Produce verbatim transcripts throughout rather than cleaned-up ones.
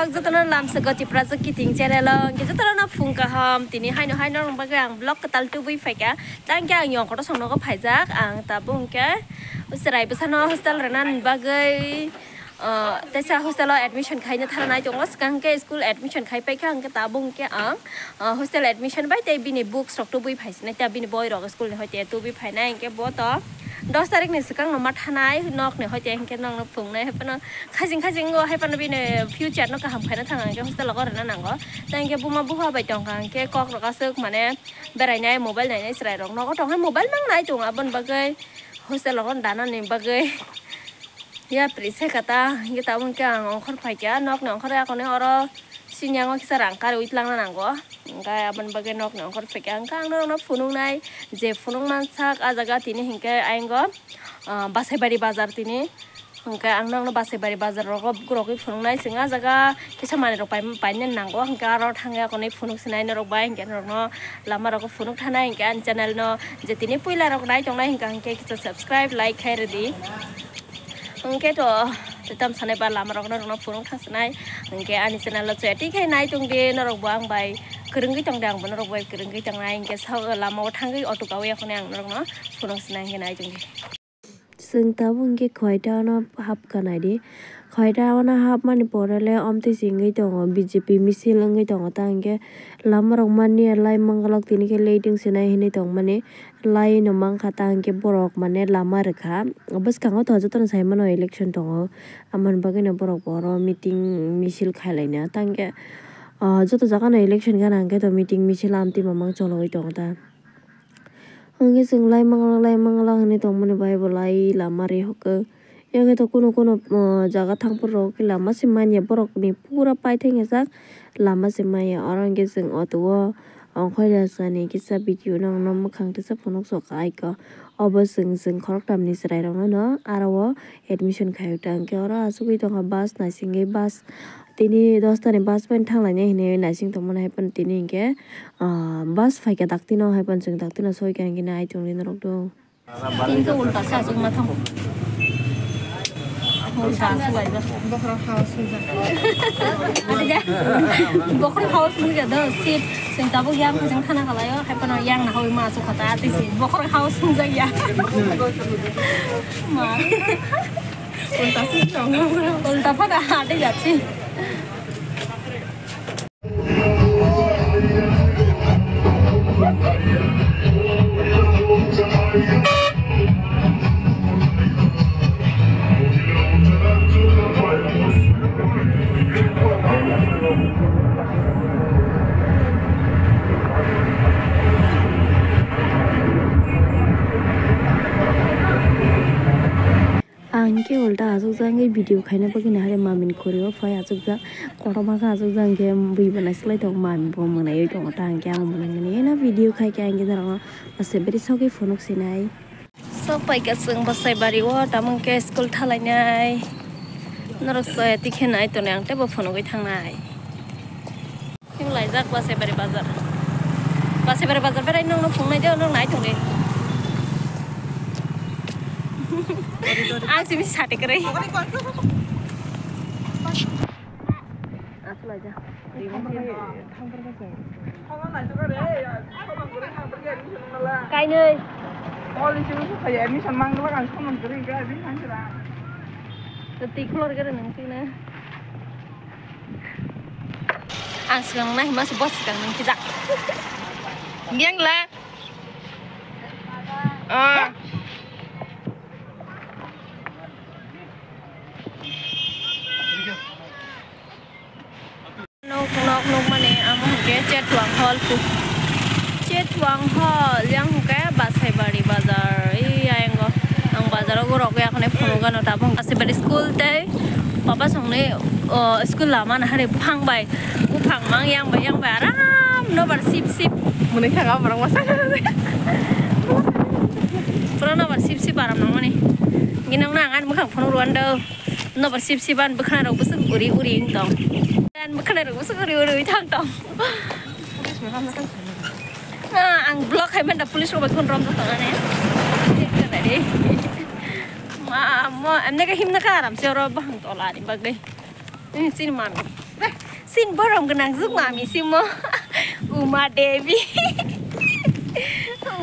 Jotono lamsoko Tiprasa Kiting channel o hwnkhe jotono phung kaham. Tini haino haino rwng bagwi ang vlog kwtal tubui phaikha. Tangkhe ang yong kotor songnogo phaijak. Ang tabuk hwnkhe chwrai bwsano hostel rwnani bagwi, ah, teisa hostel o admission khaina thangnai tongo. Swkang khe school admission khai paikha, hwnkhe tabuk hwnkhe ang, ah, hostel admission bai tei bini books rok tubui phaisinai, tei bini boi rok school ni hoite tubui phainai, hwnkhe bo to dos tarik ni swkang no ma thanai nok ni hoite, hwnkhe nokno phungnai, haiphano khajing khajing o, haiphano bini future no kaham khaina thang, hwnkhe hostel o rwna nango. Tei hwnkhe buma bupha bai tongkha, hwnkhe kok rok aswk mane berainai, mobile nainai chwrai rok nogo tongkha, mobile mang nai tongo, aboni bagwi hostel o danani bagwi. Yapri se kata, hingke tabuk hingke ang ongkhor phaikha, nokni ongkhor yakoni oro sini ang o kisa rang karwi tlangna nango, hingke aboni bagwi nokni ongkhor phaikha. Hingke ang norokno phunuknai je phunukma sak, ah jaga tini hingke ayang o, ah, Basaibari bazar tini, hingke ang norokno Basaibari bazar rogo gurogwi phunuknai, chwng ah jaga kisa manwi rok pai, painani nango, hingke aro thangwi yakoni phunuk sinai norok bai, hingke norokno lama rogo phunuk thanai, hingke ani channel no je tini puila rok nai tongnai, hingka hingke kisa subscribe, like khai rwdi. Hwnkhe to, tei tamo sanai ba lama rokno, rokno phunuk thang sanai. Hwnkhe ani channel o chaya twi khe nai tong di, norok bo ang bai kwrwngwi tong di, ang bo norok bai kwrwngwi tong nai. Hwnkhe sa lama o thangwi auto kawi ya khone ang norokno phunuk sanai, hwnkhe nai tong di. Chwng tabuk hwnkhe Khoita no hap ka nai di. Khoita o no hap mani pore le omtwi chingwi tongo, B J P misil wngwi tongo, ta hwnkhe lama rok mani ya lai mangalak tini khe late wng sinai hinwi tong mani. Lai no mankha, ta hwnkhe borok mane lama rwkha. Bwskango to jotono sai mano election tongo, amoni bagwino borok bo oro meeting misil khai laina. Ta hwnkhe, ah, joto jaga no election gana hwnkhe to meeting misil amtwi mamang chologwi tongo ta. Hwnkhe chwng lai manglak, lai manglak hinwi tongmani bai bo lai lama ri hokhe. Yak khe to kuno kuno, ah, jaga thangphuru rok lama se manya borok ni pura paithak ya jak lama se manya. Oro hwnkhe chwng auto o ongkhorjak sani kisa video no mwkhang tisa phunuk sok aiko. Obo chwng, chwng khoroktham ni chwrai rok no, no aro o admission khai o ta hwnkhe oro achugwi tongkha bus naisingwi bus tini dosta ni bus bai thang lainai hinwi naising tongmani hai phano tini hwnkhe, ah, bus phaikha dakti no hai phano chwng dakti no soi kha hwnkhe nai tongwi norok do. Tinta ulta se aswk ma thango. Ulta aswk laijak. Bokhorok hawa swngjak. Bokhorok hawa swngjak do, seat. Chwng tabuk yang khe chwng thana kalaio, hai phano yang na hawi ma aswk kha ta, tei se bokhorok hawa swngjak ya. Ma. Ulta se tongo. Ulta phada ha tei jat se. Ang khe ulta achukjak wngwi video khaina bagwi nahari mamini kwrwi o phai achukjak, kotorma khe achukjak, hwnkhe bui bo naisik lai tongo, mami bo mwnaiwi tongo, ta hwnkhe ang mwnai mwnai no video khai khe ang khe norokno aswk beri sogwi phunuk sinai. Sok pai khe chwng Basaibari o, tamo hwnkhe school thalainai norok chaya tikhe nai tonwi ang teibo phunugwi thangnai. Khe laijak Basaibari bazar. Basaibari bazar berai nokno phungnai de, nok nai tongdi. Ang simi sati kwrwi. Aswk laijak. Kainwi. Admission mang glak ang samung kwrwi khe admission sira. Twi khlor khe nang sini. Ang swkang nai hima se bos swkang nang kijak. Biang la. Ah. Nok, nok, nukmani amo hwnkhe Chetwang Hall pu-, Chetwang Hall yang hwnkhe Basaibari bazar. Iya, yang go. Ang bazar o gorok ya khone phunuk gano tabuk. Basaibari school tei papa songni, o, school lama nahari buphang bai. Buphang mang yang bai, yang bai aram nobar sip sip. Mwnwi thaka borok masa. Pura nobar sip sip aram nangmani. Gini nang nang ani mwkhang phunuk rwando. Nobar sip sip an bwkhana rok bwswk uri uri wng tong. An bwkhana rok bwswk uri uri wng thang tong. Ah, ang block khai manda police rok bai phone rom tong ani. Ma mo amne ka himna ka aram se oro bahang tola ni bagwi. Ini sini mami. Sin borom gwnang juk mami simo. Uma Devi.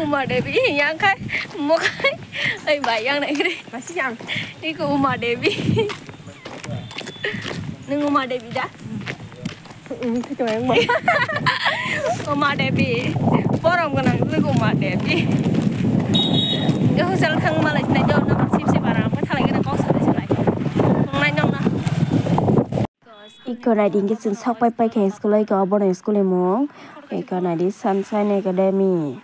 Uma Devi yang khai mo khai. Ai bai yang nai re. Masih yang. Iko Uma Devi. Nung Uma Devi da? Uma Devi. Borom gwnang juk Uma Devi. Yo hotel thang malai nai do na sip sip ara pa thalai gwnang kok salai salai. Nai nong na. Iko naidi hingke chwng sok pai pai khe school o, iko obono school ni mung, iko naidi Sunshine Academy.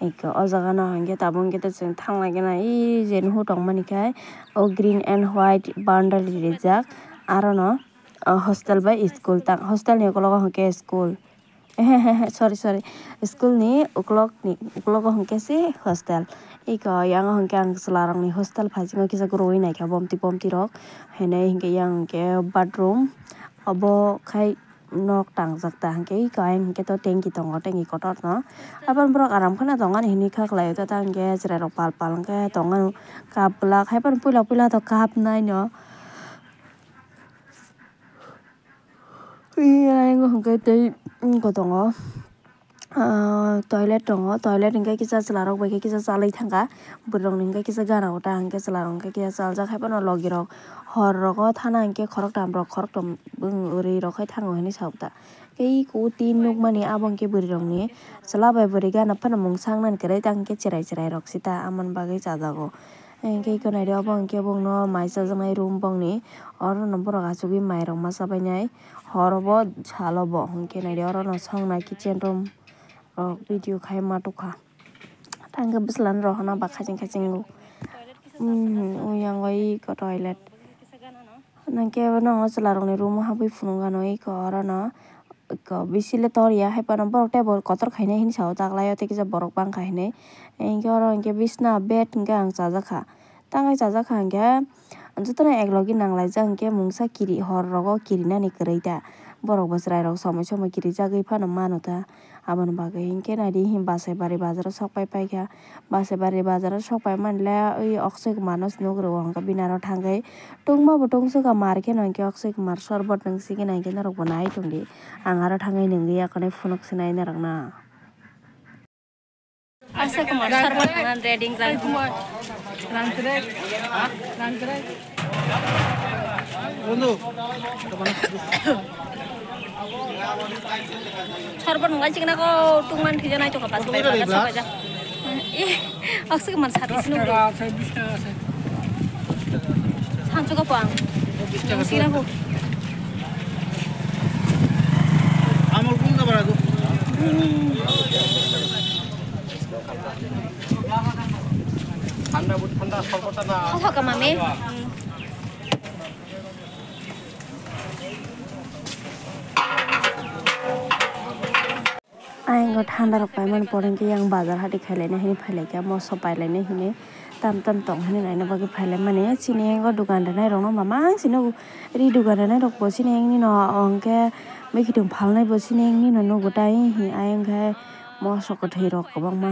Iko o jaga no hingke tabuk hingke chwng thanglai gana, i je nuhu tong mani khe o green and white boundary rijak, aro no o hostel bai school ta, hostel ni ukologo hingke school. Sorry, sorry. School ni ukulok ni, ukulogo hwnkhe se hostel. Iko yang hwnkhe ang chwla rokni hostel phaisingo kisa gurui naikha bomti bomti rok. Hwnwi hwnkhe yang hwnkhe bathroom. Obo khai nok tangjak ta hwnkhe iko ayang hwnkhe to tanki tongo, tanki kotor no. Aboni borok aram kheno tongani hinwi kha khlaio ta hwnkhe chwrai rok pal pal hwnkhe tongmani cup glak hai phano puila puila to cup nai no. Ayang hwnkhe tei, mm, ko tongo. Ah, toilet tongo. Toilet hwnkhe kisa chwla rok bai khe kisa chalwi thangkha. Bwrwi rokni hwnkhe kisa gana o ta hwnkhe chwla rok hwnkhe kisa chaljak hai phano logi rok hor rogo thana hwnkhe khoroktham rok khorokthom bwrwi rok khai thango hinwi sa o ta. Tei iko o tin nukmani abo hwnkhe bwrwi rokni chwla bai bwrwi gana phano mungsa wngnani kwrwi ta hwnkhe chwrai chwrai rok se ta amoni bagwi chajago. Hingke iko naidi obo hingke bongno mai chajaknai room bongni, orono borok achugwi mairok ma chabainai, hor obo salo bo hingke naidi orono songna kitchen room rok video khai ma tukha. Tangke bwsla ni rohorna ba khaching khaching o. Umm, o yang o iko toilet. Nangke bono chwla rokni room o habwi phunukgano iko orono. Iko bisi le tor ya, hai phano borok tei borok kotor khainai hinwi sa-o, taklaio tei kisa borok bangkha hinwi. Hinkhe oro hinkhe bisna bed hinkhe ang chajakha. Tangwi chajakha hinkhe jotono eklogi nanglaijak hinkhe mungsa kiri hor rogo kirinani kwrwi ta. Borok bo chwrai rok somoi somoi kirijagwi phano mano ta. Aboni bagwi hinkhe naidi hi Basaibari bazaro sok pai paikha. Basaibari bazaro sok pai manle ui Akshay Kumar no se nugro hinkhe bini aro thangwi tungma bo tungsukha mar kheno hinkhe Akshay Kumar sorbot nwng sigina hinkhe norok bo nai tongdi. Ang aro thangwi nungwi akonwi phunuk sinai norokno. Akshay Kumar sorbot nwng ready wngjak. বন্ধু, Sorbot nwng lai chikna ko tungman thwija nai tongkha bas bai bas bai ja. Eh, Akshay Kumar sati sinu. টাকা আছে, বিশ টাকা আছে। Sancho ka pang. বিশ টাকা। Sira ko. Amul কোন খাবার আছে? ঠান্ডা বুট ঠান্ডা সরবত না। Kha ka mami. Ayang o thanda rok paimani pore hwnkhe yang bazar hati khailaina hini phailaikha moso pailaina hini tam tam tong hini naina bagwi phailaimani. Chini yang o dukan rwnai rokno mamang sino ri dukan rwnai rokbo chini yang nino hwnkhe mikhitung phalnai bo chini yang nino nugo tai hi ayang khe moso kwthwi rok kwbangma.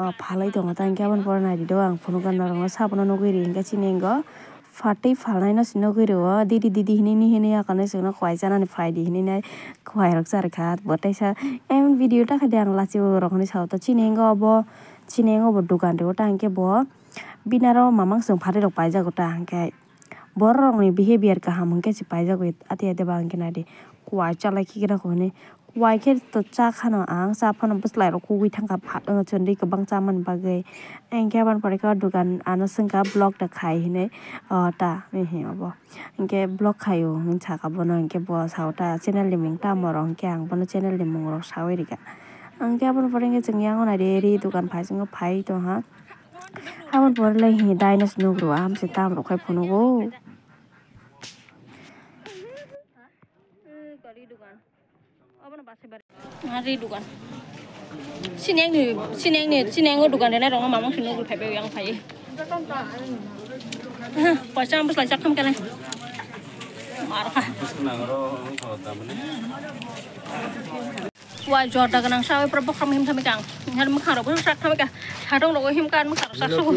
O phalwi tongo ta hinkhe aboni pore naidi do ang phunukgwi norokno sabono nugwi ri hinkhe chini yango phatwi phalnaino se nugwi rio didi didi hinui hinui akonwi chwngno khwai chanani phaidi hinui nai khwai rok charwkha bo teisa em video ta khaidi ang lachibo rok hinui sao ta chini yango obo chini yango bo dukan rio ta hinkhe bo bini aro mamang chwng phatwi rok paijago ta hinkhe. Borok rokni behavior kaham hwnkhe se paijagwi ati ati ba hwnkhe naidi. Kuai chalai khikrokho hinwi. Kuai khe to cha khano ang, cha phano bwslai rok kugui thangkha pha-, chwndwi kwbang chamani bagwi. Hinkhe aboni pore khe o dukan ano swngkha vlog da khai hinwi. O ta, hihi obo. Hinkhe vlog khaio hinwi sakha bono, hinkhe bo sao ta channel ni mung tamo rok, hinkhe ang bono channel ni mung rok saui rikha. Hinkhe aboni pore hinkhe chwng yang naidi ri dukan phai swngo phai tongha. Aboni pore le hi dinosaur nugro, amse tam rok khai phunugo. Ri dukan. Sini ang ni, sini ang ni, sini ang o dukan rwnai rok mamang sini nugro phai bai yang phai. Paisa ang bwslai chak tham khe nai. Mar kha. Wa jorda gwnang sawi pura bokhorok him thami kang. Har mwkhang rok sak thami ka. Sadong rok him kan mwkhang rok sak sugo.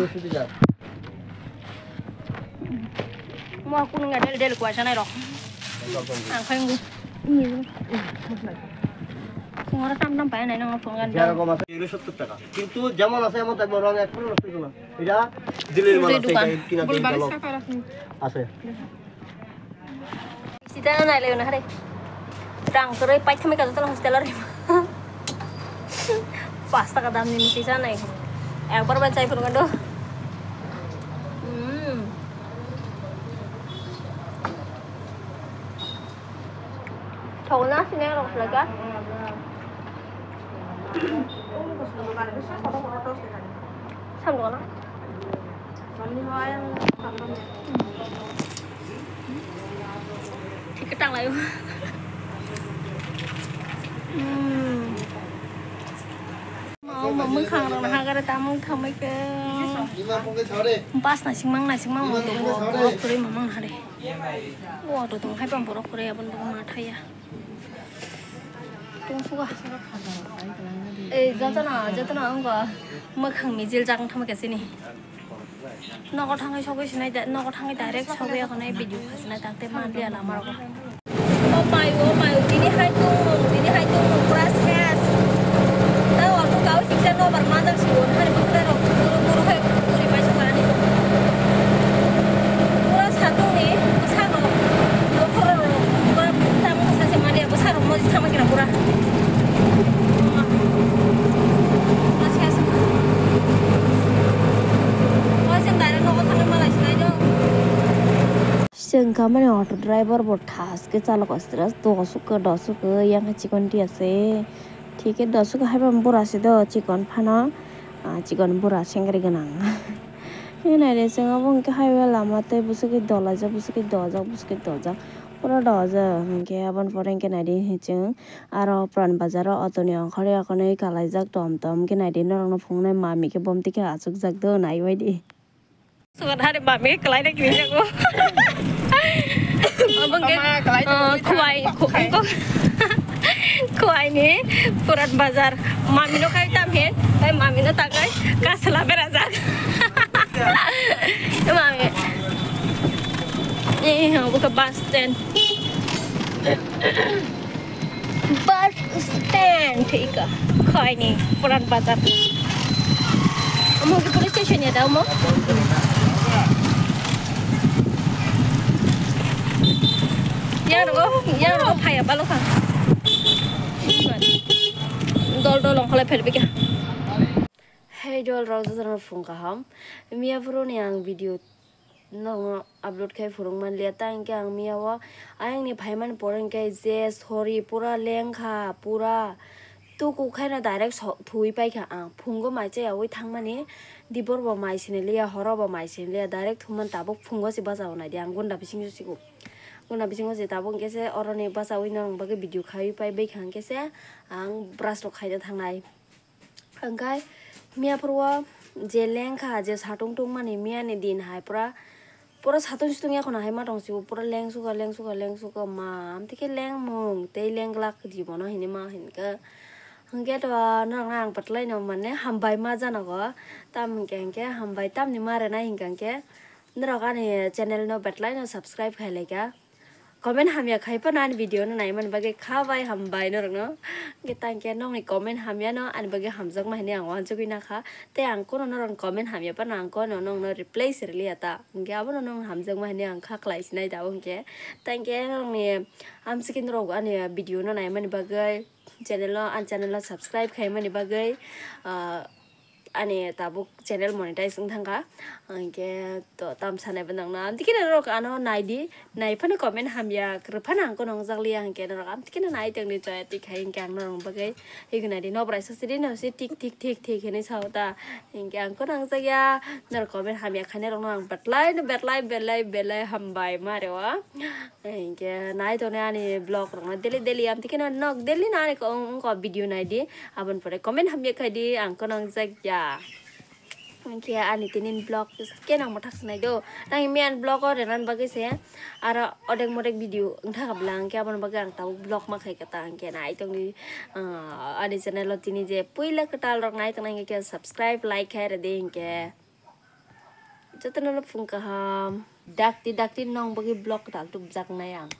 Mo kunu nga del del kwa sanai rok. Ang khai ngu. Sungora tam tam pai nai nang phone gan. যেরকম আছে এগুলো সত্তর টাকা, কিন্তু যেমন আছে এমন থাকবে, রং এক ফুল নষ্ট হইতো না। এটা দিল্লির মাল আছে, এটা কিনা দিন ভালো আছে। Sita na nai leuna hare. Rang kwrwi paithami ka jotono hostel o rima. Pas taka damni misi cha nai. Ekbar bai chai phuru gando. Hmm. Thok na sini rok laga. Sam dona. Thik tang layo. Hmm. Mau mamung khang rok hagare tamung thamai ke. Bus naising mang naising mang mo to bo borok kwrwi mamang hare. Bo auto tong hai pang borok kwrwi abon bo ma thaya. Tong suga. Ei jotono jotono wngkha mwkhang mijil jak wngthama khe chini. Nogo thangwi sogwi sinai da, nogo thangwi direct sogwi akhonai video khasinai tak tei manliya lama rogo. O mai o mai o tini hai tong tini hai tong pura ses. Ta auto kau siksa no bar manjak si o hari bukle rok buru buru hai buri pai sokani. Pura satungni bwsano bokhorok pura tamo sase mani bwsarok moji thangma kira pura. Masi asuk. Masi direct nogo thangwi malai sinai do. Chwng kha mani auto driver bo thas khe chalok astra dosuk khe dosuk khe yang khe chikon tia se. Thik khe dosuk khe hai bo bura se do chikon phano. Ah, chikon bura sengri gwnang. Hwnwi naide chwng obo hwnkhe highway lama tei bwswkhe dolaijak, bwswkhe dojak, bwswkhe dojak. Pura dojak hwnkhe aboni pore hwnkhe naide chwng aro Puran Bazar o auto ni ongkhorwi akhonwi kalaijak tom tom hwnkhe naide norokno phunuknai mami khe bomti khe achukjak do naibaidi. Sugar hari mami khe kwlaina kini jago. Abang ke, Mama, kwlai ah, tongwi khuwai, tha. Khu-, ko-, khuwai ni Puran Bazar. Mami no khai tam he, tai mami no takai kasla berajak. Mami. Eh, buka bus stand. Bus stand thika khaini Puran Bazar. Omo ke police station ya da omo. Yang rogo, yang rogo phaya balo kha. Dol dol ongkholai pherbika. Hey dol rok jotono phung kaham. Miya phuru ni ang video no upload khai phurung manliya, ta hwnkhe ang miya o ayang ni phaimani pore hwnkhe je sori pura lengkha, pura tuku khaino direct so-, thuwi paikha ang. Phungo mai chayawi thangmani, dibor bo mai siniliya, horo bo mai siniliya, direct thumani tabuk phungo se bachao naidi ang gunda bisingo sigo. Gunda bisingo se tabuk hwnkhe se oroni bachawi norok bagwi video khaiwi pai baikha hwnkhe se ang brush rok khaina thangnai. Hwnkhe miya phuru o je lengkha, je satung tungmani miya ni din hai pura, pura satung sutung ya khuna hai ma tong si, pura lengsuka, lengsuka, lengsuka ma, amtwi khe lengmung tei lenglak jibono hinwi ma hinkhe. Hwnkhe to norokno ang patlai no mane hambai ma janogo, tam hinkhe hinkhe hambai tamni ma rwnai hinkhe hinkhe norok ani channel no betlai no subscribe khai lai kha. Comment hamya khai phano ani video no naimani bagwi kha bai hambai norokno. Hwnkhe tangkhe nokni comment hamya no ani bagwi hamjakma hinwi ang uansugwi nakha. Tei ang kono norokni comment hamya phano ang kono nokno reply se rwliya ta. Hwnkhe abono nokno hamjakma hinwi ang kha khlai sinai tabuk hwnkhe. Tangkhe nokni amsiki norok ani video no naimani bagwi channel o, ani channel o subscribe khaimani bagwi, ah, ani tabuk channel monetize wng thangkha, hwnkhe to tam sanai bo nangna. Amtwi khe norok ano naidi, nai phano comment hamya kwrwi phano ang kono wngjakliya, hwnkhe norok amtwi khe nai tongni chaya twi khai hwnkhe ang norok bagwi higna di nobrai sasidi no se tik tik tik tik hinwi sao ta, hwnkhe ang kono wngjakya. Norok comment hamya khainai rokno ang betlai no betlai belai belai hambai ma reo. Hinkhe nai tongnai ani vlog rokno daily daily, amtwi kheno nok daily no ani ko-, wngkha video naidi, aboni pore comment hamya khaidi, ang kono wngjakya. Hinkhe ani tini vlog khe nang mwthak se nai do. Nang miyan vlog o rwna bagwi se aro odek modek video wngthaka bwla, hinkhe aboni bagwi ang tabuk vlog ma khai kha ta, hinkhe nai tongdi, ah, ani channel o tini je puila kwtal rok nai tongnai hinkhe subscribe like khai rwdi hinkhe. Jotono no phung kaham. Dakti dakti nong bagwi vlog kwtal tubjaknai ang.